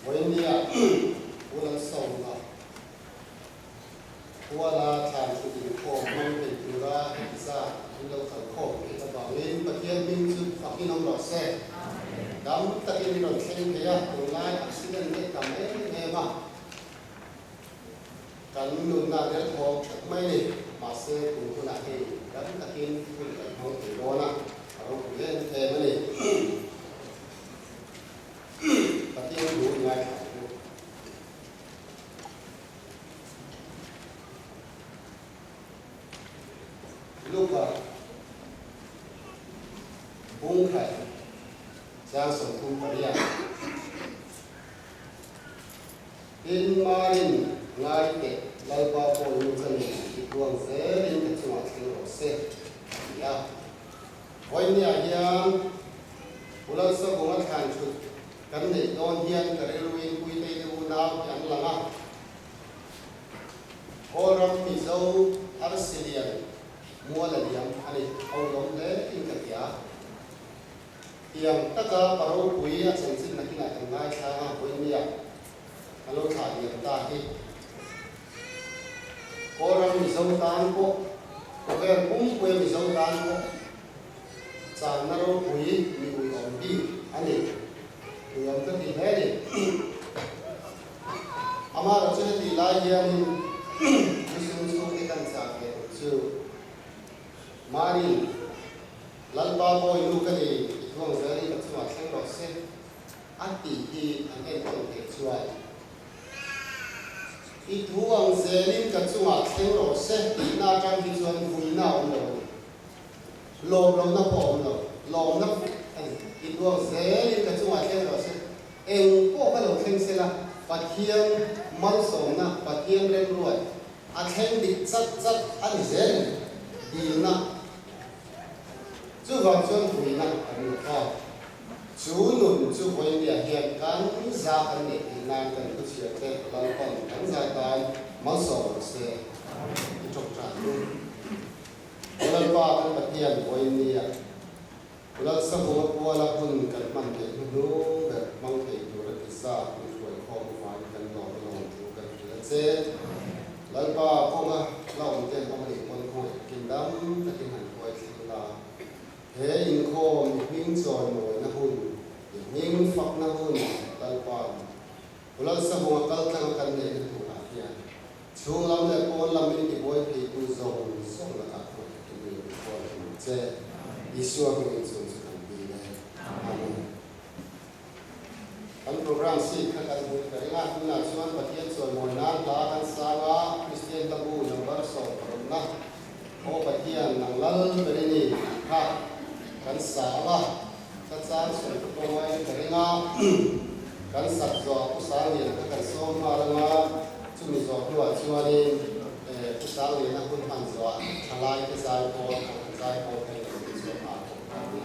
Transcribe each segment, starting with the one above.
Vawinia Pu Lalsawma Huala thlan thut inkhawm hmang thei tura heti zat an lo kal khawm theih avangin Pathian hming chu fakin awm rawh se. Dam takin i rawn thleng thei a, tunlai accident te tam em em a. Kan nunna derthawng theuh mai ni. Mahse tun hunah hei dam takin hun kan hmang thei dawn a, a ropui em em a ni. Pathian thu i ngaithla ang u. Luka bung khat chang 38. Tin, Marin, ngai teh, Lalpa pawh nu ka ni i tuang zelin ka chungah thleng rawh se, a ti a. Vawinia hian Ulalsavunga thlan thut kan neih dawn hian ka rilruin Puitei te unau hi an lang a. Kawlram Mizo Arsilian mual a liam a ni, ho lawm hle in ka ti a. Tiang taka pa ropui a chanchin nakinah kan ngaithlang a, vawinia a lo thlah liam ta hi. Kawlram Mizo tan pawh, khawvel pumpuia Mizo tan pawh channa ropui mi uiawm bik a ni. Uiawm ka ti hle a ni. Amaherawhchu heti lai hianin Lusum chhungte kan chah ve tur chu Mari, Lalpa bawi nu ka ni, i thuang zelin ka chungah thleng rawh se, a tih hi an enkawl theih chuan, I thuang zelin ka chungah thleng rawh se tihna atang hi chuan vuina a awm lo a ni. Lawm lohna pawh a awm lo, lawmna vek a ni. I thuang zelin ka chungah thleng rawh se, eng pawh ka lo thleng se la, Pathian malsawmna, Pathian remruat a thleng dik chat chat a ni zel a ni, dilna. Chuvang chuan vuina kan ni kha. Chu nun chu Vawinia hian kan za kan neih theih nan kan thuchhiar te Lalpan kan za tan malsawm rawh se i tawngtai u. Aw Lalpa kan Pathian Vawinia Lalsavunga kuala hun kan hman theih hnuhnung ber hmang thei tura ti zat min hruai khawm avangin kan lawm a lawm thu kan hrilh a che. Lalpa kawnga la awm ten awm a nih pawn khawngaih takin dam takin han hruai thleng la. He inkhawm i hming chawimawina hun, i hming fakna hun Lalpa'n Lalsavunga kal tlanga kan neihna turah hian chhung lam leh pawn lam min tibuai theitu zawng zawng lakah khawngaih takin min lo tihbuai hlawm ang che. Isua hmingin chung chu kan dil e. Amen. Kan program sheet kha kan hmuh ka ring a, tunah chuan Pathian chawimawi nan hla kan sang a, Kristian Tabu number 16na Aw Pathian nang lal ber i ni tih kha kan sa ang a, ka chang sawi ka pawh ngaiin ka ring a, kan sak zawh Pu Sangliana kha kan sawm nghal ang a, chumi zawh hnuah chuanin Pu Sangliana hun hman zawhah thalai te zai pawl, kohhran zai pawl kha in lo ding chhuak nghal bawk a ni.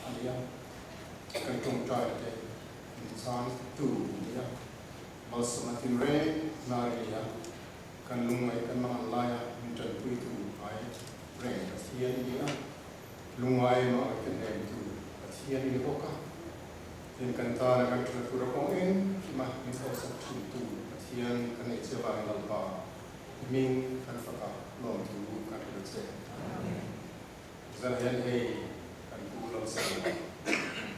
a ni a, kan tawngtaina te min chhang tu a ni a, malsawmna tinreng hnar i ni a, kan lungngaih kan mangan laia min tanpuitu ai reng Pathian i ni a, lungngai mah kan hnemtu Pathian i ni bawk a, tin kan tana kan that tura kawng engkima min thawhsak thintu Pathian kan neih che vangin Lalpa i hming kan fak a, lawmthu kan hrilh che. Zan hian hei kan pu lo sawi a,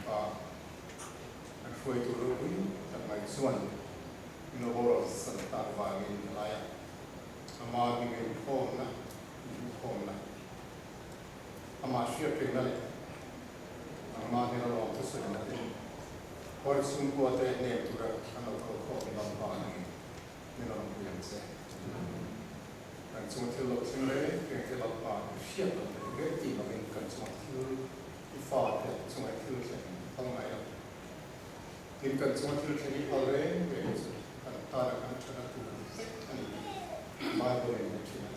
pa kan hruaitu ropui tak mai chuan min lo boral san tak vangin a lai a, ama hming inkhawmna, inhmuhkhawmna, amah hriatrengna leh nangmah hnena lawm thusawina te khawi chhungkua te hnem tura kan lo kalkhawm lam vangin min rawn pui ang che. Kan chunga thil lo thleng reng reng te Lalpa i hriat loh leh reng tih lovin kan chunga thil i fa te chunga i thil thleng phal ngai lo. Tin, kan chunga thil thleng i phal reng reng chu kan tana kan thana tur vek a ni tih Bible in a thin a.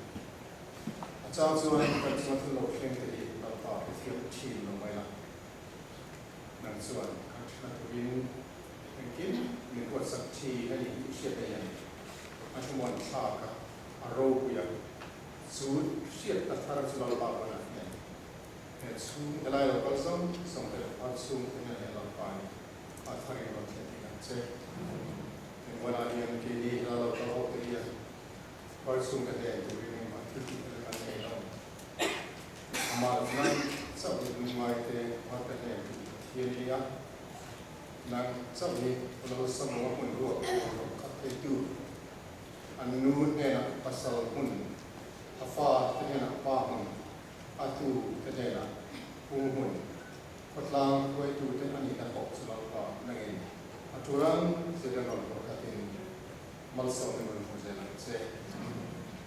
A chang chuan kan chunga thil lo thleng te hi Lalpa hrethiam thin lo mai la. Nang chuan kan thana turin engkim min ruatsak thin a ni tih hriat a hian a thlamuan thlak a, a ropui a, chu hriatna thar chu Lalpa pawn a hnen. He chhung helai lo kal zawng zawng te leh phar chhung te hian he Lalpa hi a tharin rawn thlen thei ang che. Engvanah hian keini helai lo kal ho te hian phar chhung te hnen turin engmah thil tih te kan nei lo. Amah nang chauh hi lungngai te phar te hnen tih Pathian i nia. Nang chauh hi lo samu a hmun ruak tur khat theitu. An nu hnenah pasal hmun, a fa te hnenah pa hmun, a tu te hnenah pu hmun, khawtlang hruaitu te a nihna pawh chu Lalpa nangin a tulang zir a rawn hlawh khatin malsawm in rawn hmu zel ang che.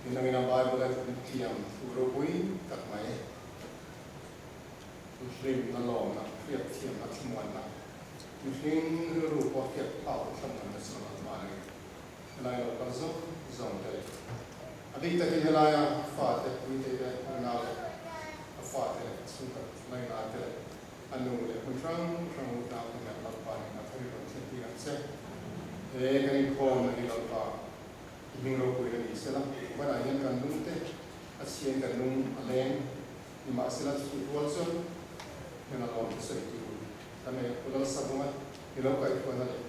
Ni nangin a Bible a thiam thu ropui tak mai, hlimna lawmna, hriatthiamna thlamuanna, mihring rilru pawh hriat phak thlamuanna chu Lalpa nangin Helai lo kal zawng zawng te leh a bik takin helaia fate puite te unau leh a fate leh chhungkhat laina te leh a nu leh hmun hrang hrang unau te nen Lalpa nen a thar i rawn thlen tir ang che. He kan inkhawmna hi Lalpa i hming ropuina ni sela, vanah hian kan lung te a chhiain kan lung a leng, nimahsela chutih rual chuan hian a lawm thusawi tur kan nei a, Pu Lalsavunga i lo kaihhruaina leh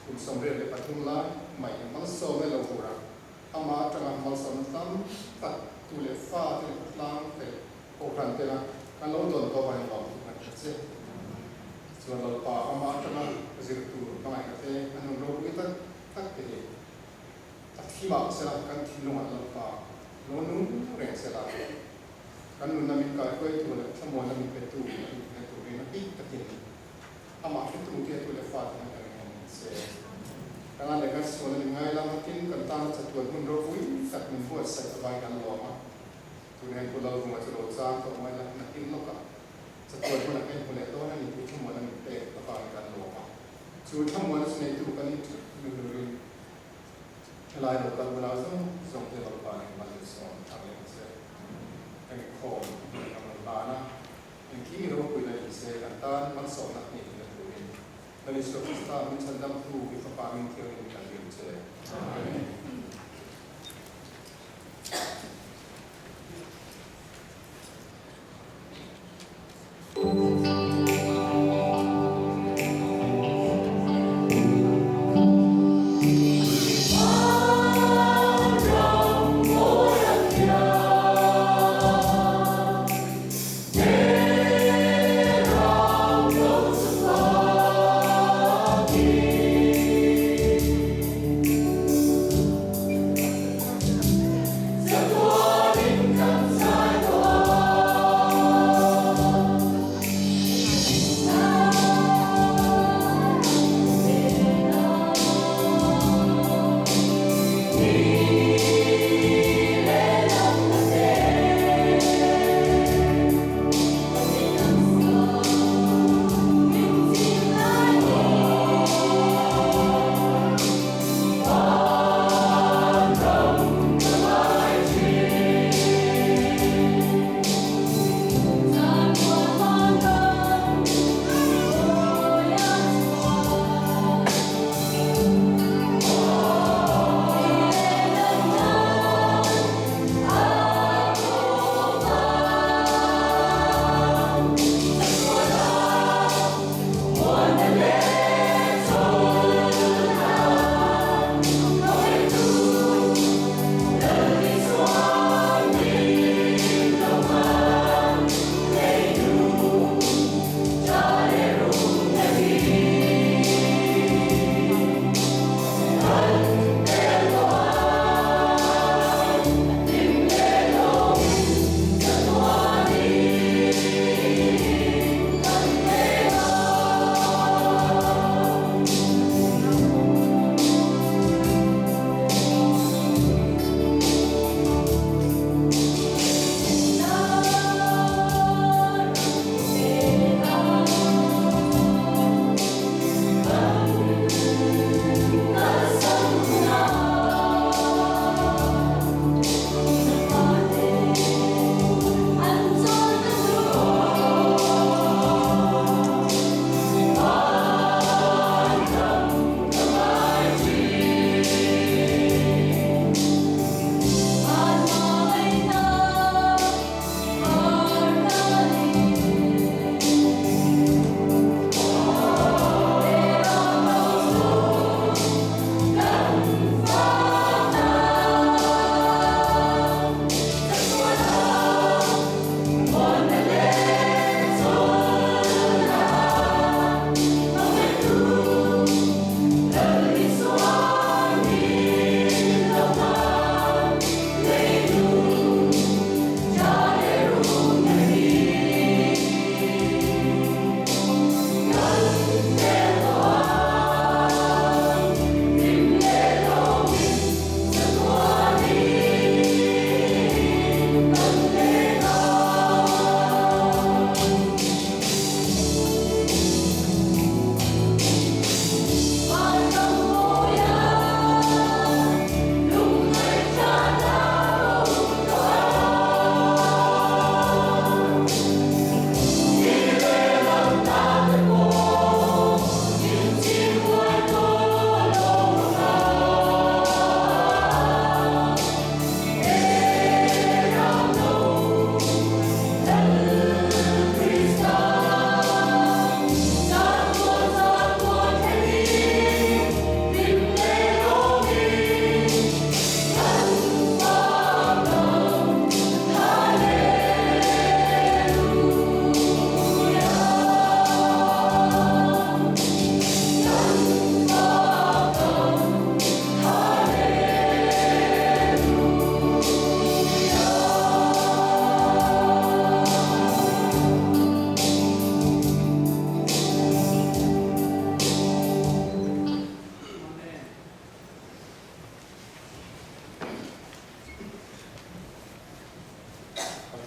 Kum 83 lai mai malsawm e lo hur a, ama atanga malsawmna tam tak tu leh fa te leh khawtlang te leh kohhran tena kan lo dawn tawh avangin lawm thu kan hre che. Chuan Lalpa ama atanga zir tur hmangaihna te an nun ropui tak tak te hi a thi mah sela kan thinlungah Lalpa lo nung reng sela kan nunna min kaihruaitu leh thlamuanna min petu a nih theihna turin a bik takin Amah hretu te tu leh fate hian kan eng ang se. Kan a leh kan sual a ni ngai lam a, tin kan tana chatuan hmun ropui tak min buatsaih avangin kan lawm a. Tun hian Pu Lalvunga chu lo chang tawh mai la, nakin lawkah chatuan hmunah kan inhmu leh dawn a ni tih thlamuan a min pek avangin kan lawm a. Chu thlamuan a chu neitu kan inthut hnu turin helai lo kal bulah zawng zawng te Lalpa nen malsawm thar leh ang che. Kan inkhawm kan rawn hlan a. Engkim i ropui la ni se, kan tan malsawmna hnih na turin Lal Isua Krista min chhandamtu i Fapa min thiangin kan dil che. Amen.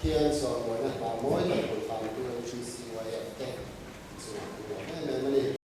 Pathian chawimawi na hla mawi tak rawn tlantu LGCYF te chungah kan lawm em em a ni.